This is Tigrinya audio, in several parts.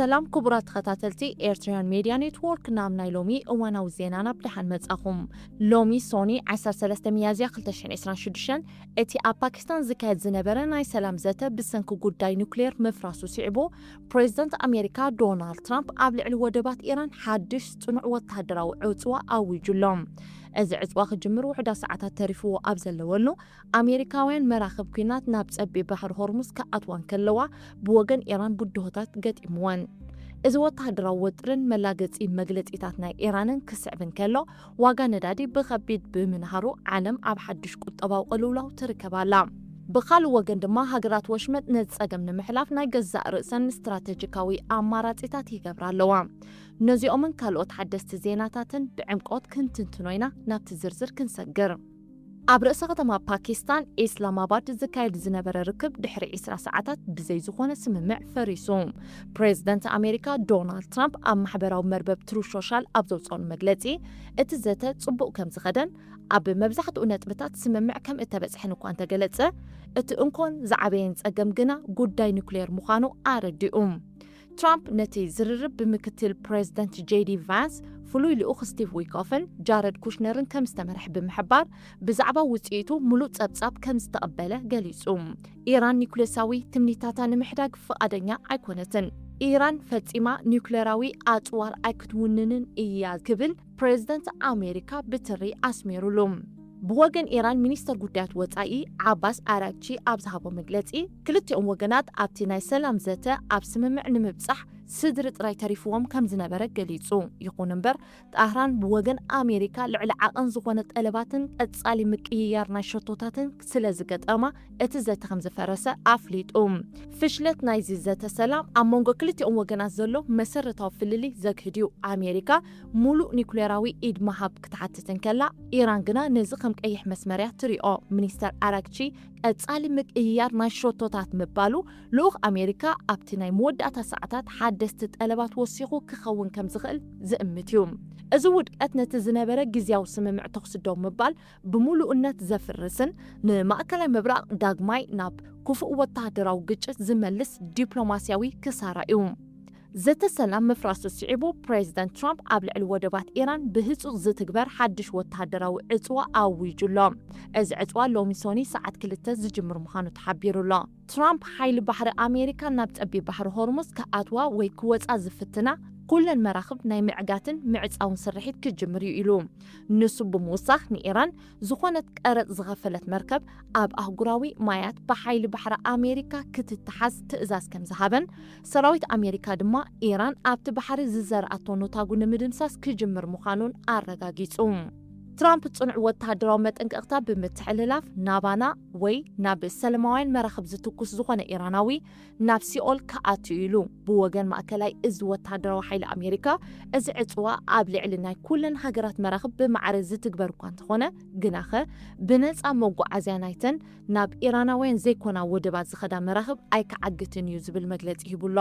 ሰላም ክቡራት ተኸታተልቲ ኤርትራውያን ሜድያ ኔትዎርክ፣ ናብ ናይ ሎሚ እዋናዊ ዜናና ብደሓን መጻኹም። ሎሚ ሶኒ ዓሰርተ ሰለስተ ሚያዝያ ክልተ ሽሕን ዕስራን ሽዱሽተን፣ እቲ ኣብ ፓኪስታን ዝካየድ ዝነበረ ናይ ሰላም ዘተ ብሰንኪ ጉዳይ ኑክሌር ምፍራሱ ስዒቡ፣ ፕሬዚደንት ኣሜሪካ ዶናልድ ትራምፕ ኣብ ልዕሊ ወደባት ኢራን ሓድሽ ጽኑዕ ወተሃደራዊ ዕጽዋ ኣዊጁ ኣሎ። እዚ ዕጽዋ ክጅምር ውሑዳት ሰዓታት ተሪፍዎ ኣብ ዘለወሉ፣ ኣሜሪካውያን መራኽብ ኲናት ናብ ጸቢብ ባሕሪ ሆርሙዝ ክኣትዋ እንከለዋ፣ ብወገን ኢራን ብድሆታት ገጢምወን። እዚ ወተሃደራዊ ወጥርን መላገጺ መግለጺታት ናይ ኢራንን ክስዕብ እንከሎ፣ ዋጋ ነዳዲ ብኸቢድ ብምንሃሩ፣ ዓለም ኣብ ሓድሽ ቁጠባዊ ቅልውላው ትርከብ ኣላ። ብኻልእ ወገን ድማ፣ ሃገራት ወሽመጥ ነዚ ጸገም ንምሕላፍ ናይ ገዛእ ርእሰን ስትራተጂካዊ ኣማራጺታት ይገብራ ኣለዋ። ነዚኦምን ካልኦት ሓደስቲ ዜናታትን ብዕምቆት ክንትንትኖ ኢና። ናብቲ ዝርዝር ክንሰግር። ኣብ ርእሰ ከተማ ፓኪስታን ኢስላማባድ ዝካየድ ዝነበረ ርክብ ድሕሪ ዕስራ ሰዓታት ብዘይ ዝኾነ ስምምዕ ፈሪሱ። ፕሬዚደንት ኣሜሪካ ዶናልድ ትራምፕ ኣብ ማሕበራዊ መርበብ ትሩ ሶሻል ኣብ ዘውፅኦን መግለፂ፣ እቲ ዘተ ፅቡቕ ከም ዝኸደን ኣብ መብዛሕትኡ ነጥብታት ስምምዕ ከም እተበፅሐን እኳ እንተገለፀ፣ እቲ እንኮን ዝዓበየን ፀገም ግና ጉዳይ ኑክሌር ምዃኑ ኣረዲኡ። ትራምፕ ነቲ ዝርርብ ብምክትል ፕሬዚደንት ጄዲ ቫንስ፣ ፍሉይ ልኡኽ ስቲቭ ዊትኮፍን ጃረድ ኩሽነርን ከም ዝተመርሐ ብምሕባር፣ ብዛዕባ ውጽኢቱ ምሉእ ጸብጻብ ከም ዝተቐበለ ገሊጹ። ኢራን ኒኩሌሳዊ ትምኒታታ ንምሕዳግ ፍቓደኛ ኣይኮነትን። ኢራን ፈጺማ ኒኩሌራዊ ኣጽዋር ኣይክትውንንን እያ ክብል ፕሬዚደንት ኣሜሪካ ብትሪ ኣስሚሩሉ። ብወገን ኢራን ሚኒስተር ጉዳያት ወጻኢ ዓባስ ኣራግቺ ኣብ ዝሃቦ መግለጺ፣ ክልቲኦም ወገናት ኣብቲ ናይ ሰላም ዘተ ኣብ ስምምዕ ንምብጻሕ ስድሪ ጥራይ ተሪፍዎም ከም ዝነበረ ገሊጹ። ይኹን እምበር፣ ጣህራን ብወገን ኣሜሪካ ልዕሊ ዓቐን ዝኾነ ጠለባትን ቀጻሊ ምቅይያር ናይ ሸቶታትን ስለ ዝገጠማ፣ እቲ ዘተ ከም ዝፈረሰ ኣፍሊጡ። ፍሽለት ናይዚ ዘተ ሰላም ኣብ መንጎ ክልቲኦም ወገናት ዘሎ መሰረታዊ ፍልልይ ዘግህድ እዩ። ኣሜሪካ ሙሉእ ኒኩሌራዊ ኢድ ምሃብ ክትሓትት እንከላ፣ ኢራን ግና ነዚ ከም ቀይሕ መስመር እያ ትሪኦ። ሚኒስተር ኣራግቺ ቀጻሊ ምቅይያር ናይ ሸቶታት ምባሉ፣ ልኡኽ ኣሜሪካ ኣብቲ ናይ መወዳእታ ሰዓታት ሓደስቲ ጠለባት ወሲኹ ክኸውን ከም ዝኽእል ዝእምት እዩ። እዚ ውድቀት ነቲ ዝነበረ ግዝያዊ ስምምዕ ተኹሲ ደው ምባል ብምሉእነት ዘፍርስን ንማእከላይ ምብራቕ ዳግማይ ናብ ክፉእ ወተሃደራዊ ግጭት ዝመልስ ዲፕሎማስያዊ ክሳራ እዩ። ዘተ ሰላም ምፍራሱ ስዒቡ፣ ፕሬዚደንት ትራምፕ ኣብ ልዕሊ ወደባት ኢራን ብህጹጽ ዝትግበር ሓድሽ ወተሃደራዊ ዕጽዋ ኣዊጁ ኣሎ። እዚ ዕጽዋ ሎሚ ሶኒ ሰዓት ክልተ ዝጅምር ምዃኑ ተሓቢሩ ኣሎ። ትራምፕ፣ ሓይሊ ባሕሪ ኣሜሪካ ናብ ጸቢብ ባሕሪ ሆርሙዝ ክኣትዋ ወይ ክወጻ ዝፍትና ኩለን መራኽብ ናይ ምዕጋትን ምዕጻውን ስርሒት ክጅምር እዩ ኢሉ። ንሱ ብምውሳኽ፣ ንኢራን ዝኾነት ቀረጽ ዝኸፈለት መርከብ ኣብ ኣህጉራዊ ማያት ብሓይሊ ባሕሪ ኣሜሪካ ክትተሓዝ ትእዛዝ ከም ዝሃበን፣ ሰራዊት ኣሜሪካ ድማ ኢራን ኣብቲ ባሕሪ ዝዘርኣቶ ኖታጉ ንምድምሳስ ክጅምር ምዃኑን ኣረጋጊጹ። ትራምፕ ጽኑዕ ወተሃደራዊ መጠንቀቕታ ብምትሕልላፍ፣ ናባና ወይ ናብ ሰለማውያን መራኽብ ዝትኩስ ዝኾነ ኢራናዊ ናብ ሲኦል ክኣቱ ኢሉ። ብወገን ማእከላይ እዚ ወተሃደራዊ ሓይሊ ኣሜሪካ፣ እዚ ዕጽዋ ኣብ ልዕሊ ናይ ኩለን ሃገራት መራኽብ ብማዕረ ዝትግበር እኳ እንተኾነ፣ ግናኸ ብነጻ መጓዓዝያ ናይተን ናብ ኢራናውያን ዘይኮና ወደባት ዝኸዳ መራኽብ ኣይክዓግትን እዩ ዝብል መግለጺ ሂቡ ኣሎ።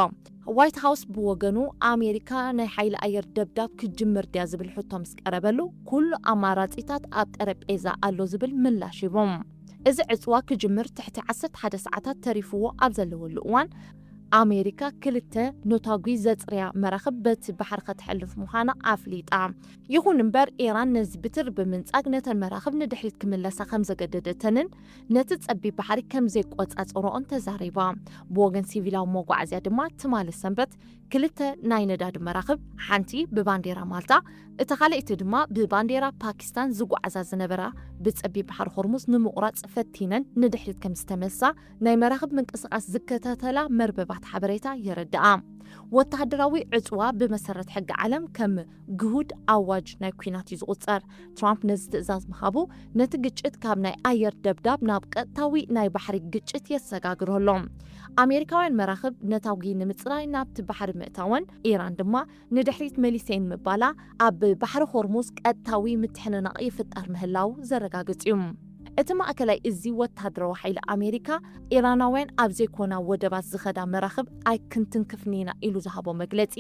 ዋይት ሃውስ ብወገኑ፣ ኣሜሪካ ናይ ሓይሊ ኣየር ደብዳብ ክትጅምር ድያ ዝብል ሕቶ ምስ ቀረበሉ፣ ኩሉ ኣማራጺታት ኣብ ጠረጴዛ ኣሎ ዝብል ምላሽ ሂቦም። እዚ ዕጽዋ ክጅምር ትሕቲ ዓሰርተ ሓደ ሰዓታት ተሪፍዎ ኣብ ዘለወሉ እዋን፣ ኣሜሪካ ክልተ ኖታጒ ዘጽርያ መራኽብ በቲ ባሕሪ ከተሕልፍ ምዃና ኣፍሊጣ። ይኹን እምበር፣ ኢራን ነዚ ብትሪ ብምንጻግ፣ ነተን መራኽብ ንድሕሪት ክምለሳ ከም ዘገደደተንን ነቲ ጸቢብ ባሕሪ ከም ዘይቆጻጸሮኦን ተዛሪባ። ብወገን ሲቪላዊ መጓዓዝያ ድማ፣ ትማሊ ሰንበት ክልተ ናይ ነዳዲ መራኽብ፣ ሓንቲ ብባንዴራ ማልታ፣ እታ ካልኣይቲ ድማ ብባንዴራ ፓኪስታን ዝጓዓዛ ዝነበራ፣ ብጸቢብ ባሕሪ ሆርሙዝ ንምቑራጽ ፈቲነን ንድሕሪት ከም ዝተመልሳ ናይ መራኽብ ምንቅስቓስ ዝከታተላ መርበባት ሓበሬታ የረድኣ። ወተሃደራዊ ዕጽዋ ብመሰረት ሕጊ ዓለም ከም ግሁድ ኣዋጅ ናይ ኲናት እዩ ዝቑጸር። ትራምፕ ነዚ ትእዛዝ ምሃቡ፣ ነቲ ግጭት ካብ ናይ ኣየር ደብዳብ ናብ ቀጥታዊ ናይ ባሕሪ ግጭት የሰጋግሮ ኣሎ። ኣሜሪካውያን መራኽብ ነታጒ ንምጽራይ ናብቲ ባሕሪ ምእታወን፣ ኢራን ድማ ንድሕሪት መሊሰየን ምባላ፣ ኣብ ባሕሪ ሆርሙዝ ቀጥታዊ ምትሕንናቕ ይፍጠር ምህላው ዘረጋግጽ እዩ። እቲ ማእከላይ እዚ ወተሃደራዊ ሓይሊ ኣሜሪካ፣ ኢራናውያን ኣብ ዘይኮና ወደባት ዝኸዳ መራኽብ ኣይክንትንክፍን ኢና ኢሉ ዝሃቦ መግለጺ፣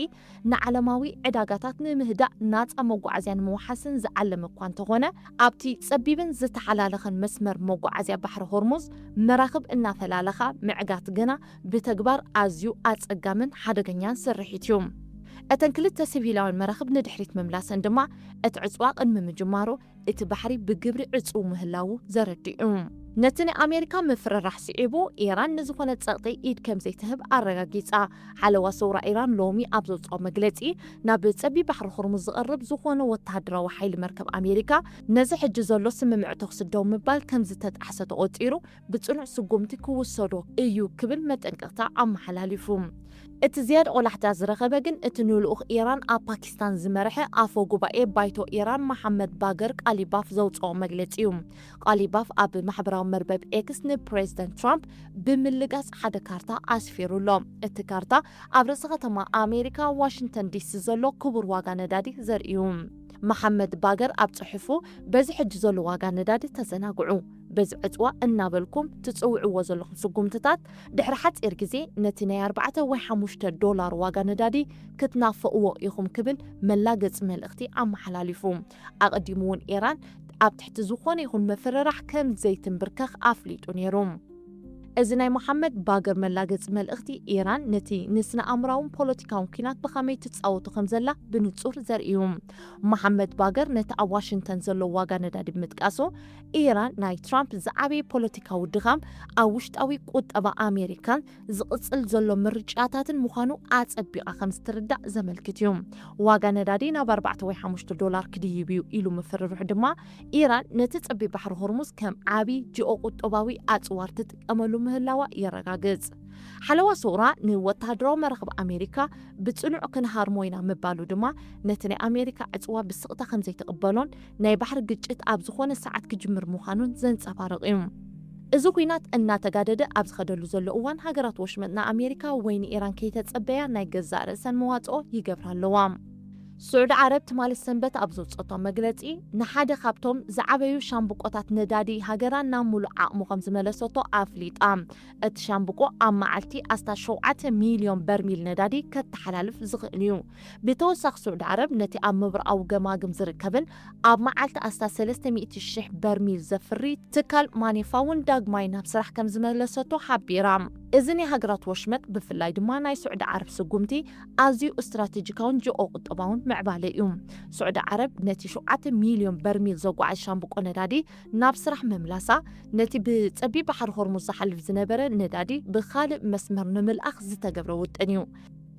ንዓለማዊ ዕዳጋታት ንምህዳእ ናጻ መጓዓዝያ ንምውሓስን ዝዓለመ እኳ እንተኾነ፣ ኣብቲ ጸቢብን ዝተሓላለኸን መስመር መጓዓዝያ ባሕሪ ሆርሙዝ መራኽብ እናፈላለኻ ምዕጋት ግና ብተግባር ኣዝዩ ኣጸጋምን ሓደገኛን ስርሒት እዩ። እተን ክልተ ሲቪላውያን መራኽብ ንድሕሪት ምምላሰን ድማ እቲ ዕጽዋ ቅድሚ ምጅማሩ እቲ ባሕሪ ብግብሪ ዕጹው ምህላዉ ዘረድእ እዩ። ነቲ ናይ ኣሜሪካ ምፍርራሕ ስዒቡ፣ ኢራን ንዝኾነ ጸቕጢ ኢድ ከም ዘይትህብ ኣረጋጊጻ። ሓለዋ ሰውራ ኢራን ሎሚ ኣብ ዘውጽኦ መግለጺ፣ ናብ ጸቢብ ባሕሪ ሆርሙዝ ዝቐርብ ዝኾነ ወተሃደራዊ ሓይሊ መርከብ ኣሜሪካ፣ ነዚ ሕጂ ዘሎ ስምምዕ ተኹሲ ደው ምባል ከም ዝተጣሕሰ ተቖጺሩ፣ ብጽኑዕ ስጉምቲ ክውሰዶ እዩ ክብል መጠንቀቕታ ኣመሓላሊፉ። እቲ ዝያዳ ቆላሕታ ዝረኸበ ግን እቲ ንልኡኽ ኢራን ኣብ ፓኪስታን ዝመርሐ ኣፈ ጉባኤ ባይቶ ኢራን መሓመድ ባገር ቃሊባፍ ዘውጽኦ መግለጺ እዩ። ቃሊባፍ ኣብ ማሕበራዊ መርበብ ኤክስ ንፕሬዚደንት ትራምፕ ብምልጋጽ ሓደ ካርታ ኣስፊሩ ኣሎ። እቲ ካርታ ኣብ ርእሲ ከተማ ኣሜሪካ ዋሽንግተን ዲሲ ዘሎ ክቡር ዋጋ ነዳዲ ዘርኢ እዩ። መሓመድ ባገር ኣብ ጽሑፉ፣ በዚ ሕጂ ዘሎ ዋጋ ነዳዲ ተዘናግዑ። በዚ ዕጽዋ እናበልኩም ትጽውዕዎ ዘለኹም ስጉምትታት፣ ድሕሪ ሓጺር ግዜ ነቲ ናይ ኣርባዕተ ወይ ሓሙሽተ ዶላር ዋጋ ነዳዲ ክትናፍቕዎ ኢኹም ክብል መላገጺ መልእኽቲ ኣመሓላሊፉ። ኣቐዲሙ እውን ኢራን ኣብ ትሕቲ ዝኾነ ይኹን ምፍርራሕ ከም ዘይትንብርከኽ ኣፍሊጡ ነይሩ። እዚ ናይ መሓመድ ባገር መላገጺ መልእኽቲ፣ ኢራን ነቲ ንስነ ኣእምራውን ፖለቲካውን ኲናት ብኸመይ ትጻወቶ ከም ዘላ ብንጹር ዘርኢ እዩ። መሓመድ ባገር ነቲ ኣብ ዋሽንግተን ዘሎ ዋጋ ነዳዲ ብምጥቃሱ፣ ኢራን ናይ ትራምፕ ዝዓበየ ፖለቲካዊ ድኻም ኣብ ውሽጣዊ ቁጠባ ኣሜሪካን ዝቕጽል ዘሎ ምርጫታትን ምዃኑ ኣጸቢቓ ከም ዝትርዳእ ዘመልክት እዩ። ዋጋ ነዳዲ ናብ ኣርባዕተ ወይ ሓሙሽተ ዶላር ክድይብ እዩ ኢሉ ምፍርርሑ ድማ፣ ኢራን ነቲ ጸቢብ ባሕሪ ሆርሙዝ ከም ዓቢ ጂኦ ቁጠባዊ ኣጽዋር ትጥቀመሉ ምህላዋ የረጋግጽ። ሓለዋ ሰውራ ንወተሃደራዊ መራኽብ ኣሜሪካ ብጽኑዕ ክንሃርሞ ኢና ምባሉ ድማ፣ ነቲ ናይ ኣሜሪካ ዕጽዋ ብስቕታ ከም ዘይትቕበሎን ናይ ባሕሪ ግጭት ኣብ ዝኾነ ሰዓት ክጅምር ምዃኑን ዘንጸባርቕ እዩ። እዚ ኲናት እናተጋደደ ኣብ ዝኸደሉ ዘሎ እዋን፣ ሃገራት ወሽመጥ ንኣሜሪካ ወይ ንኢራን ከይተጸበያ ናይ ገዛእ ርእሰን መዋጽኦ ይገብራ ኣለዋ። ስዑዲ ዓረብ ትማሊ ሰንበት ኣብ ዘውጸቶ መግለጺ፣ ንሓደ ካብቶም ዝዓበዩ ሻምብቆታት ነዳዲ ሃገራ ናብ ሙሉእ ዓቕሙ ከም ዝመለሰቶ ኣፍሊጣ። እቲ ሻምብቆ ኣብ መዓልቲ ኣስታት ሸውዓተ ሚልዮን በርሚል ነዳዲ ከተሓላልፍ ዝኽእል እዩ። ብተወሳኺ፣ ስዑዲ ዓረብ ነቲ ኣብ ምብራቓዊ ገማግም ዝርከብን ኣብ መዓልቲ ኣስታት ሰለስተ ሚእቲ ሽሕ በርሚል ዘፍሪ ትካል ማኔፋ እውን ዳግማይ ናብ ስራሕ ከም ዝመለሰቶ ሓቢራ። እዚ ናይ ሃገራት ወሽመጥ፣ ብፍላይ ድማ ናይ ስዑዲ ዓረብ ስጉምቲ፣ ኣዝዩ ስትራቴጂካውን ጂኦ ቁጠባውን ምዕባለ እዩ። ስዑዲ ዓረብ ነቲ ሸውዓተ ሚልዮን በርሚል ዘጓዓዝ ሻምብቆ ነዳዲ ናብ ስራሕ ምምላሳ፣ ነቲ ብጸቢብ ባሕሪ ሆርሙዝ ዝሓልፍ ዝነበረ ነዳዲ ብኻልእ መስመር ንምልኣኽ ዝተገብረ ውጥን እዩ።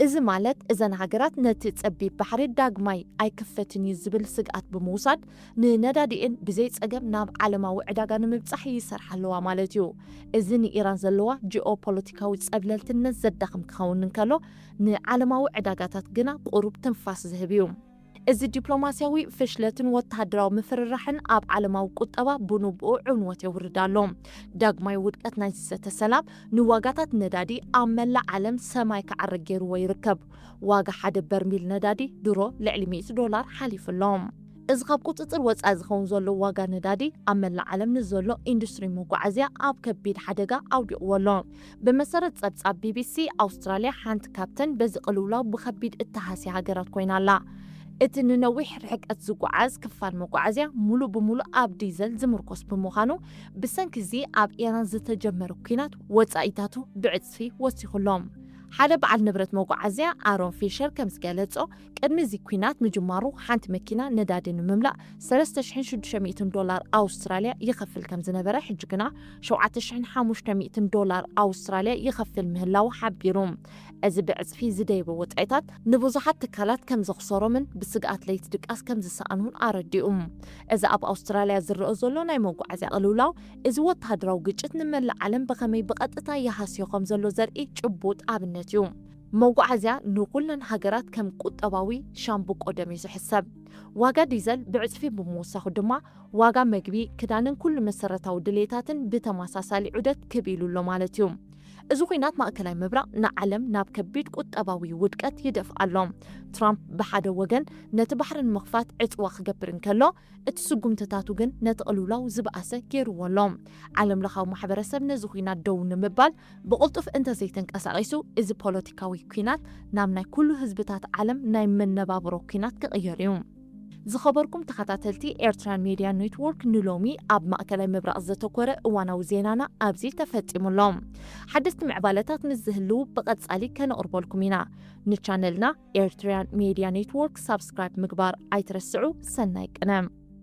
እዚ ማለት፣ እዘን ሃገራት ነቲ ጸቢብ ባሕሪ ዳግማይ ኣይክፈትን እዩ ዝብል ስግኣት ብምውሳድ፣ ንነዳዲኤን ብዘይ ጸገም ናብ ዓለማዊ ዕዳጋ ንምብጻሕ ይሰርሓ ኣለዋ ማለት እዩ። እዚ ንኢራን ዘለዋ ጂኦፖለቲካዊ ጸብለልትነት ዘዳኽም ክኸውን እንከሎ፣ ንዓለማዊ ዕዳጋታት ግና ቁሩብ ትንፋስ ዝህብ እዩ። እዚ ዲፕሎማስያዊ ፍሽለትን ወተሃደራዊ ምፍርራሕን ኣብ ዓለማዊ ቁጠባ ብንቡኡ ዕንወት የውርድ ኣሎ። ዳግማይ ውድቀት ናይዚ ዘተ ሰላም ንዋጋታት ነዳዲ ኣብ መላእ ዓለም ሰማይ ክዓርግ ገይርዎ ይርከብ። ዋጋ ሓደ በርሚል ነዳዲ ድሮ ልዕሊ ሚእቲ ዶላር ሓሊፉ ኣሎ። እዚ ካብ ቁጽጽር ወጻኢ ዝኸውን ዘሎ ዋጋ ነዳዲ፣ ኣብ መላእ ዓለም ንዘሎ ኢንዱስትሪ መጓዓዝያ ኣብ ከቢድ ሓደጋ ኣውዲቕዎ ኣሎ። ብመሰረት ጸብጻብ ቢቢሲ፣ ኣውስትራልያ ሓንቲ ካብተን በዚ ቅልውላው ብኸቢድ እተሃስያ ሃገራት ኮይና ኣላ። እቲ ንነዊሕ ርሕቀት ዝጓዓዝ ክፋል መጓዓዝያ፣ ሙሉእ ብሙሉእ ኣብ ዲዘል ዝምርኮስ ብምዃኑ፣ ብሰንኪ እዚ ኣብ ኢራን ዝተጀመረ ኲናት ወጻኢታቱ ብዕጽፊ ወሲኹ ኣሎ። ሓደ በዓል ንብረት መጓዓዝያ፣ ኣሮን ፊሸር፣ ከም ዝገለጾ፣ ቅድሚ እዚ ኲናት ምጅማሩ፣ ሓንቲ መኪና ነዳዲ ንምምላእ ሰለስተ ሽሕን ሽዱሽተ ሚእትን ዶላር ኣውስትራልያ ይኸፍል ከም ዝነበረ፣ ሕጂ ግና ሸውዓተ ሽሕን ሓሙሽተ ሚእትን ዶላር ኣውስትራልያ ይኸፍል ምህላዉ ሓቢሩ። እዚ ብዕጽፊ ዝደየበ ወጻኢታት፣ ንብዙሓት ትካላት ከም ዘኽሰሮምን ብስግኣት ለይቲ ድቃስ ከም ዝሰኣኑን ኣረዲኡ። እዚ ኣብ ኣውስትራልያ ዝረኣ ዘሎ ናይ መጓዓዝያ ቅልውላው፣ እዚ ወተሃደራዊ ግጭት ንመላእ ዓለም ብኸመይ ብቐጥታ ይሃስዮ ከም ዘሎ ዘርኢ ጭቡጥ ኣብነት እዩ። መጓዓዝያ ንኹለን ሃገራት ከም ቁጠባዊ ሻምብቆ ደም እዩ ዝሕሰብ። ዋጋ ዲዘል ብዕጽፊ ብምውሳኹ ድማ፣ ዋጋ መግቢ፣ ክዳንን ኩሉ መሰረታዊ ድሌታትን ብተመሳሳሊ ዑደት ክብ ኢሉ ኣሎ ማለት እዩ። እዚ ኲናት ማእከላይ ምብራቕ ንዓለም ናብ ከቢድ ቁጠባዊ ውድቀት ይደፍኣ ኣሎ። ትራምፕ ብሓደ ወገን ነቲ ባሕሪ ንምኽፋት ዕጽዋ ክገብር እንከሎ፣ እቲ ስጉምትታቱ ግን ነቲ ቅልውላው ዝበኣሰ ገይርዎ ኣሎ። ዓለም ለኻዊ ማሕበረሰብ ነዚ ኲናት ደው ንምባል ብቕልጡፍ እንተዘይተንቀሳቒሱ፣ እዚ ፖለቲካዊ ኲናት ናብ ናይ ኩሉ ህዝብታት ዓለም ናይ መነባብሮ ኲናት ክቕየር እዩ። ዝኸበርኩም ተኸታተልቲ ኤርትራን ሜድያ ኔትወርክ፣ ንሎሚ ኣብ ማእከላይ ምብራቕ ዘተኮረ እዋናዊ ዜናና ኣብዚ ተፈጺሙ ኣሎ። ሓደስቲ ምዕባለታት ምስ ዝህልዉ ብቐጻሊ ከነቕርበልኩም ኢና። ንቻነልና ኤርትራን ሜድያ ኔትወርክ ሳብስክራይብ ምግባር ኣይትረስዑ። ሰናይ ቅነ።